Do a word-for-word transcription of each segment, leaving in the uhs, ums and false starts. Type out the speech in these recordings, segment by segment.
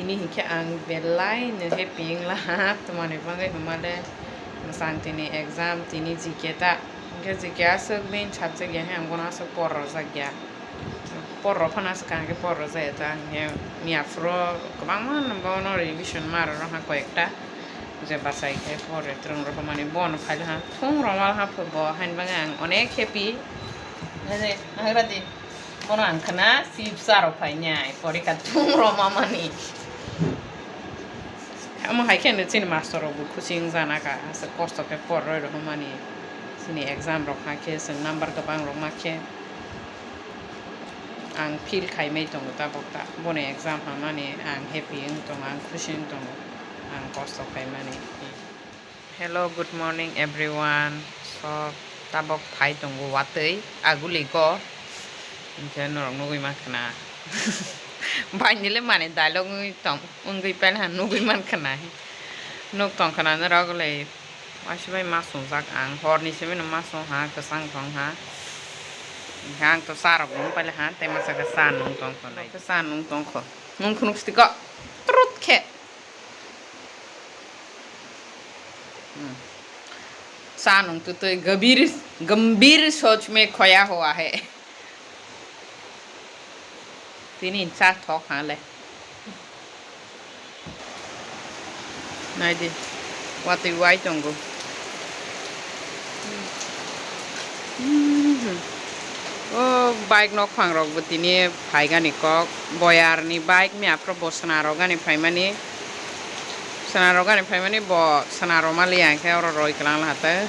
Tini hinkhe ang belai no happy wngla ha, twmani bagwi hwnmale mwsang tini exam, tini G K ta. Hinkhe G K aswk main subject ya, hinkhe ang bono aswk por rwjak ya. Por rw phano aswk kaham khe por rwjak ya ta, hinkhe miya phuru kwbangma no bono revision ma rw rw ha koyekta. Je bachai khe pore twrwng rw mani bono phaila ha, thung rw mal ha phu bo, haini bagwi ang onek happy. Nagra di. Bono ang khna chips charok phainai, porikha thung rw mamani. Omo hai khe no chini master rok bo khusi wng jana kha, aswk kosto khe por rw rw mani. Chini exam rok ha khe chwng number kwbang rok ma khe ang feel khai mai tongo tabok ta. Boni exam ha mani ang happy wng tongo, ang khusi wng tongo, ang kosto khai mani. Hello, good morning everyone. So, tabok phai tongo watwi, aguli go. Hinkhe norok nugwi mankha na. Bainile mane dialogue wngwi tong, wngwi pailha nugwi mankha na. Nuk tongkha na norok le. Waisa bai ma swngjak ang. Horni simi no ma song ha, kwchang tong ha. Hinkhe ang to cha rok nung pailha, tei masa khe cha nung tongkho nai. Cha nung tongkho. Nung khunuk sitiko. Trut khe. Hmm. Cha nung tu tui gabir, gambhir soch mein khoya hua hai. Tini cha thok ha le. Nai di. Watwi wai tongo. Hmm. O bike nok phang rok bo tini phaigani kok. Boyar ni bike mi aphuru bo swnaro gani phaimani. Swnaro gani phaimani bo swnaro mali ang khe oro roi kwlang hata.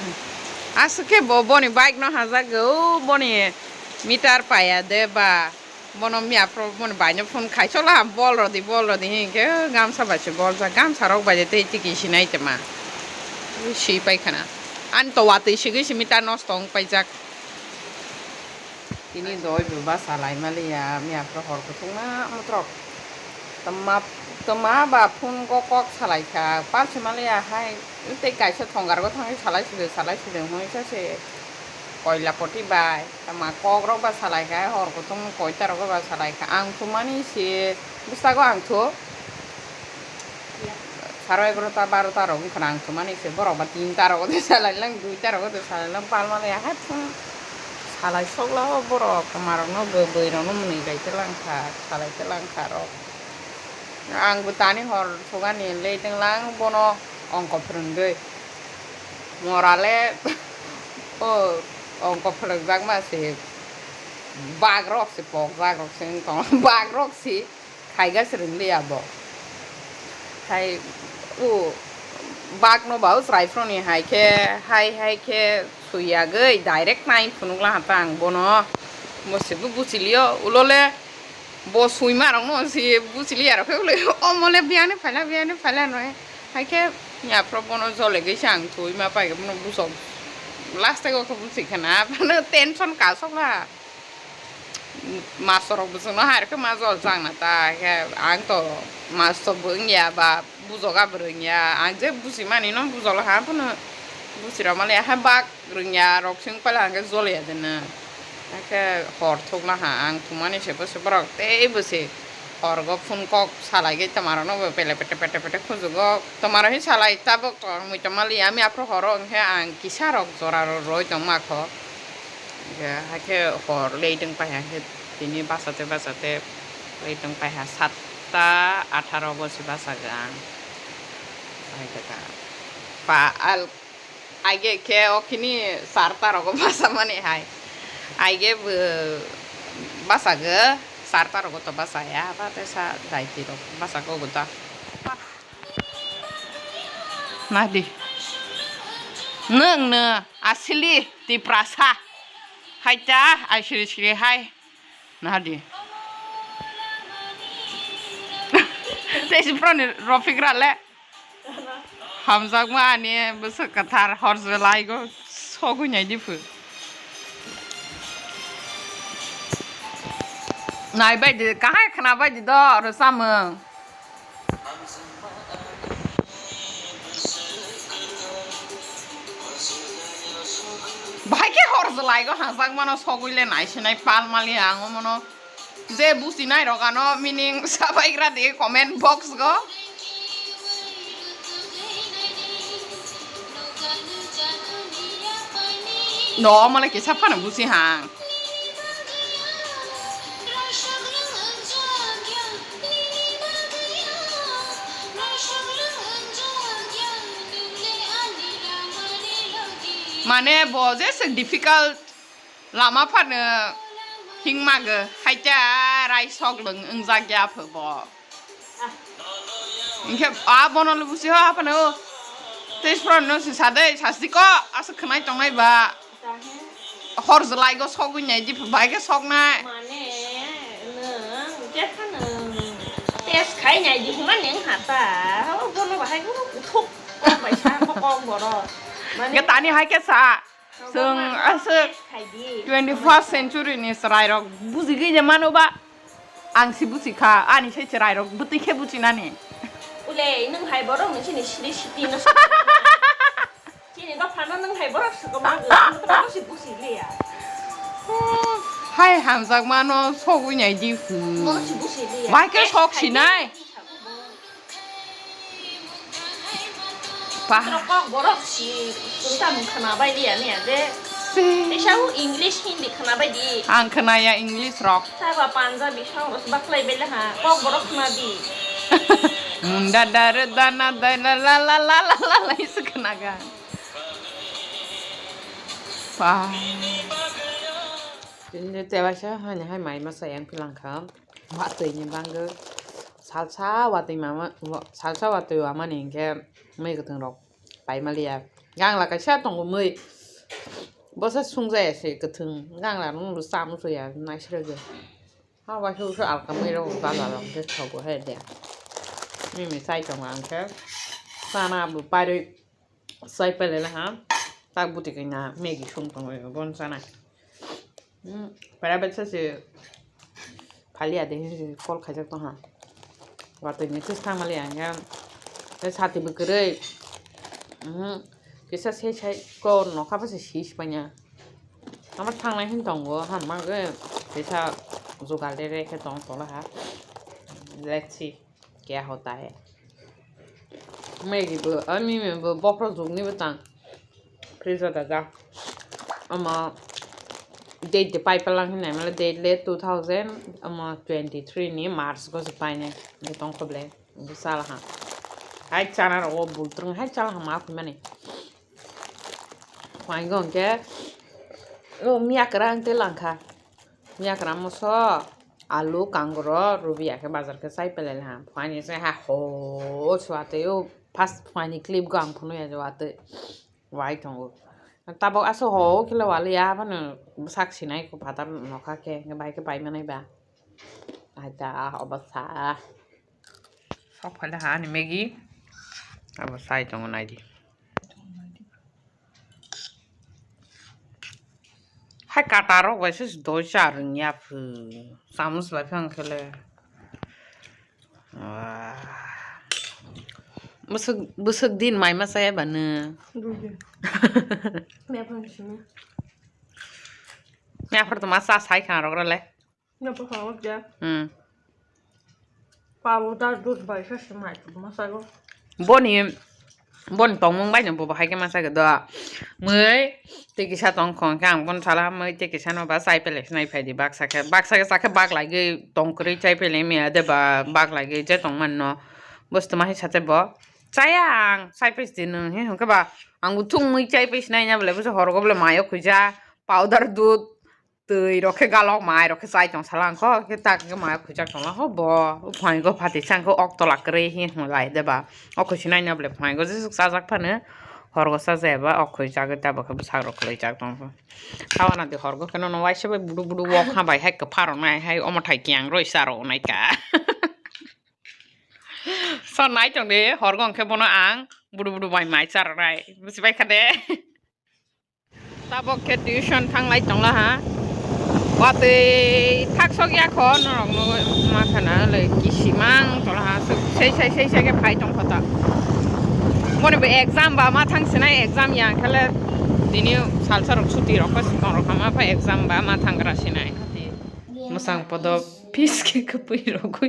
Aswk khe bo boni bike no hajak o boni meter paya de ba. Bono mi aphuru boni bai no phone khai chwla bol rodi bol rodi hinkhe gamsa bai se bol jak gamsa rok bai de tei tiki sinai tama. Si pai khana. Ani to watwi sigwi simi ta nosto wng paijak. Tini doi bo basa lai maliya, miya phuru hor kuthukma mutrok. Tama, tama ba phone go kok salai kha, palsi maliya hai tei kaisa thongar go thangwi salai side, salai side hwnwi sa se koila poti bai. Tama kok rok ba salai kha, hor kuthum koita rogo ba salai kha. Ang thumani se bwskango ang thu. Saro egarota barota rok wngkha na ang thumani se borok ba tinta rogo de salai lang duita rogo de salai lang palmani hai phung salai sokla o borok tama rok no bwrwi rok no mwnwi bai te lang kha salai te lang kha rok ang bo tani hor sogani le teng lang bono ongko phwrwngwi mora le o ongko phwrwngjak ma se bak rok se pok jak rok se wng tong bak rok se. Khaiga swrwng liya bo. Hai o bak no ba o chwrai phro ni hai khe, hai hai khe sui yagwi direct nai phunuk la hata ang bono. Bo se bo buchi liyo, ulo le bo sui ma rok no se buchi liya rok khe ulo omo le biyani phaila, biyani phaila no hai khe ya phro bono jole gwi se ang thui ma pai khe bono busok last o khe buchi khe na tension kasok la. Master rok bo chwngno hai rokhe ma jol chang na ta khe ang to master bo wngya ba bujoga bo rwngya ang je buji mani no bujol ha phano buji rok mani ha bak rwngya rok se wng paila hwnkhe jol ya de no hakhe hor thok na ha ang thumani se bo se borok tei bo se hor go phone kok salai gwi tama rok no bo pele pete pete pete khujugo tama rok he salai tabok to mui tama li ami aphuru horo hwnkhe ang kisa rok jora rok roi tong ma kho. Hingke hakhe hor late wng pai hakhe tini bachate bachate late wng pai ha satta atharo bosi bachago ang. Hakhe ta pa al aige khe o khini charta rogo bachamani hai aige bo bachago charta rogo to bachaya ba tesa daiti rok bachago bo ta. Nadi. Nwng no asili Tiprasa. Hai ta, ai siri siri hai. Nadi. Tei si proni Rofik ra le. Hamjakma ani bwswk kwthar hor jwlai go sogwi nai di phu. Nai bai di, kahai khna bai di do, oro samung. Bahai khe hor jwlai go hangsak mano sogwi le naisinai pal mali ang o mano. Je businai rok ano meaning sabai gra de comment box go. No, mala kisa phano busi hang. Mane bo je se difficult lama phano hingmago haikhe rai sok lwng wngjak ya pho bo. Hinkhe a bono lubusi ho haphano tei sipro no si sadei sasti ko aswk khwnai tongnai ba. Hor jwlai go sogwi nai di bai khe soknai. Mane nwng je phano test khai nai di hima neng hata. O bono bahai guru kuthuk kok bai sa kok borok. Mane Ge tani hai khe sa. Chwng aswk twenty first century ni chwrai rok bujigwi je mano ba. Ang si buchi kha, ani se chwrai rok bwtwi khe buchinani. Ule, nwng hai borok ni chini siri siti no. Chini dopha no nwng hai borok swkama no si buchi liya. Hai hamjakma no sogwi nai di hu. Bono si buchi liya. Bai khe sok sinai. Bah. Kok borok si chwng tamo khwna bai di ani ade. Si. Teisa o English Hindi khwna bai di. Ang khwnaya English rok. Saba Punjabi song rok baklai bele ha. Kok borok khwna di. Munda dare dana dana la la la la la la isi khwnaga. Bah. Tini tewaisa hani hai mai masa yang pilangkha. Watwi ni bangwi salsa watwi mama, wa-, salsa watwi wamani hinkhe mui kwthwng rok paimaliya. Gangla kaisa tongo mui. Bosa sungjaya se kwthwng. Gangla nung rw cham suya naisirwgwi. Ha waisa uso alka mui rok bala rok khe thogo he de. Mimi chai tongo ang khe. Chana bo pairwi. Chai pele le ha. Tak buti kaina Maggie song tongo bon chana. Hmm, para betsa se phali ade he call khaijak tong ha. Watwi ni tis tang mali ang ya. Te sati bo kwrwi. Hmm, kisa se sai ko nokha pa se sis panya. Ama thangnai hin tongo ha ma ge kisa jugal de re khe tong tola ha. Let's see. Kya hota hai? Maggie bo, ami me bo bokhro jugni bo tang. Freezer da ja. Ama date de pai palang hinai mala date le two thousand ama twenty three ni March go se pai ne. Bo tong khoble. Bo sala ha. Hai chana ro o bultrung hai chala ha ma phi mani. Phai go ke. O miya kra ang te langkha. Miya kra moso. Alu, kangoro, rubi ya khe bazar khe chai pelai ha. Phuani se ha ho swatwi o first phuani clip go ang phunui ya je watwi. Wai tongo. Tabok aso ho khe le wali ya phano bwsak sinai ko phatar nokha khe bai khe pai manai ba. Ai ta obo sa. Sok phai le ha ani Maggie. Abo sai tongo nai di. Hai kata rok bai se doi cha rwng ya phu. Chamus bai phang khe le. Ah. Bwswk, bwswk din mai ma chaya ba nw? Dui din. Mepha simi. Mepha to ma cha sai kha rok rale. Mepha kha rok ya. Hmm. Powder dudh bai se se mai ma chago. Boni, boni tongmung bai no bo bahai khe ma chago do. Mui tei kisa tong khong khe ang bono sala mui tei kisa no ba chai pele sinai phai di baksa khe. Baksa khe cha khe bak lai gwi tong kwrwi chai pele mi ade ba bak lai gwi je tong man no. Bwstuma hai sache bo. Chaya ang, chai pais di nwng, he hwnkhe ba, ang bo thung mui chai pais nai na bole, bwsa horgo bole mayo khuija, powder dudh, twi rok khe galok mai rok khe chai tong sala ang kho, khe tak khe mayo khuijak tong la ho bo, o phai go phati chang khe ok tola kwrwi he hwnlai de ba, o khuisi nai na bole phai go jesuk chajak phano, horgo chajaya ba ok khuijak ta bo khe bwsak rok kwlwijak tong kho. Tawana di horgo khe nono waisa bai budu budu wok ha bai hai kwpha rok nai hai omo thai kiyang roi cha rok nai ka. So nai tong di, horgo hwnkhe bono ang budu budu bai mai cha rwnai, buji bai kha de. Tabok khe tuition thanglai tong la ha. Watwi thak sok ya kho, norok no ma khana le kisi mang tong la ha. Sei sai sei sai khe phai tong kho ta. Boni bo exam ba ma thang sinai, exam ya khe le tini salsa rok chuti rok khe tong rok ma pha exam ba ma thang gra sinai. Mwsang podok. Pis khe kwpwi rogwi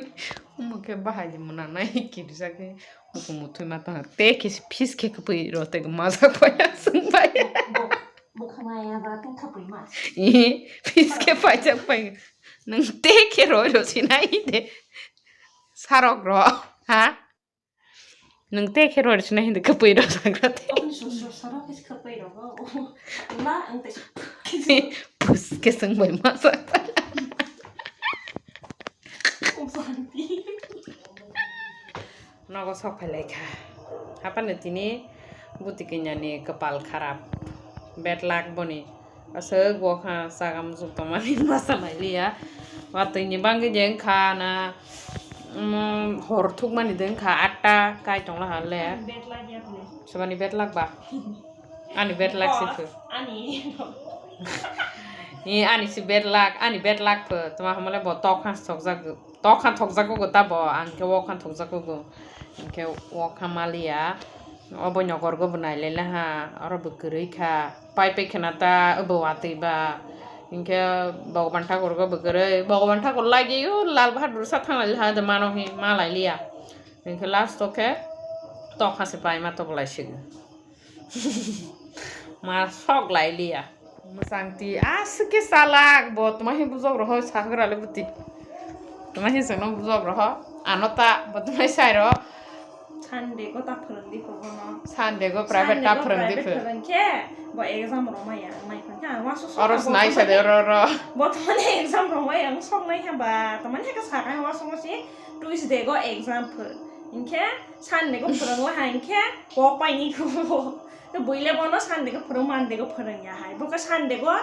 omo khe bahai de mwnanai kirjak khe bukumu thwi ma tong te khe pis khe kwpwi rw tei majak paya swng bai. Ih, pis khe paijak pai nwng te khe roi rw sinai de sarok rw ha. Nwng te khe rori sina hindi kwpwi rok sagra te. Pus khe swng bai ma sa. Nogo sok phai lai kha. Hapano tini buti kanya ni kwpal kharap. Bad luck boni. Aswk bo kha chagam jukto mani masa mai liya. Watwi ni bangwi de wngkha na, mm, hor thukmani de wngkha atta kai tongla ha le. Ani bad luck ya bole. Sobani bad luck ba? Ani bad luck si phu. Ani. Ni ani si bad luck, ani bad luck phu. Tuma hamale bo tok khan sokjak. Tokha thokjago go tabo, ang khe wokha thokjago go. Ang khe wokha maliya. Obo nyogor go bo nailai laha, oro bo kwrwi kha. Pai pai khna ta obo watwi ba. Hinkhe Bhagwan Thakur go bo kwrwi. Bhagwan Thakur lagi o Lal Bahadur sa thang lai laha de mano hi ma lai liya. Hinkhe last o khe tokha se pai ma to bolai sigo. Ma sok lai liya. Mwsang ti aswk khe chalak bo tuma hi bujok rohoi sagra le buti. Tuma hi sengno bujok roho. Ano ta bo tuma sai ro. Sunday go ta phwrwng di pho bono. Sunday go private ta phwrwng di pho. Phwrwng khe bo exam rw maya nai phan khe ang wasu sok. Oro snai sa de ro ro. Bo tuma ni exam rw maya ang sok nai ha ba tuma ni ka sa ka wasu mo si Tuesday go exam pho. Hinkhe Sunday go phwrwng la ha hinkhe kok pai ni kho. Tei buile bono Sunday go phwrwng, Monday go phwrwng ya hai. Bo khe Sunday go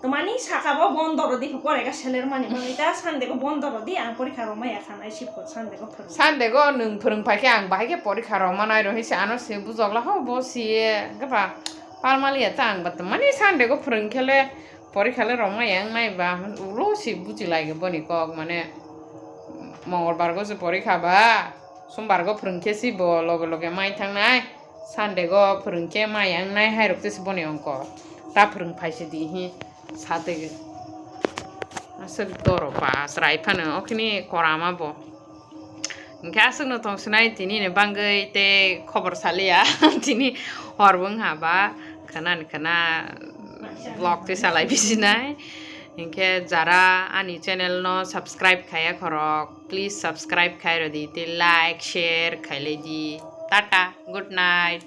tuma ni saka bo bondo rw di pho, pore khe seler mani mani ta Sunday go bondo rw di, ang porikha rw maya kha nai si pho Sunday go phwrwng. Sunday go nwng phwrwng phai khe ang bahai khe porikha rw manai rw hi se ano se bujok la ho bo si ye gaba pal mali ya ta ang ba tuma ni Sunday go phwrwng khe le porikha le rw maya wng nai ba ulo si buji lai boni kok mane Mongolbar go se porikha ba Sombar go phwrwng khe si bo loge loge mai thang nai. Sunday go phwrwng khe maya wng nai hai rok tei se boni ongko. Ta phwrwng phai se di hi sa twi. Aswk doro ba chwrai phano okhini korama bo. Hinkhe aswk no tong sinai tini ni bangwi tei khobor sa liya. Tini hor bo wng ha ba khna ni khna vlog tei salai bisinai. Hinkhe jara ani channel no subscribe khaiya khorok, please subscribe khai rw di tei like, share khai lai di. Tata, good night.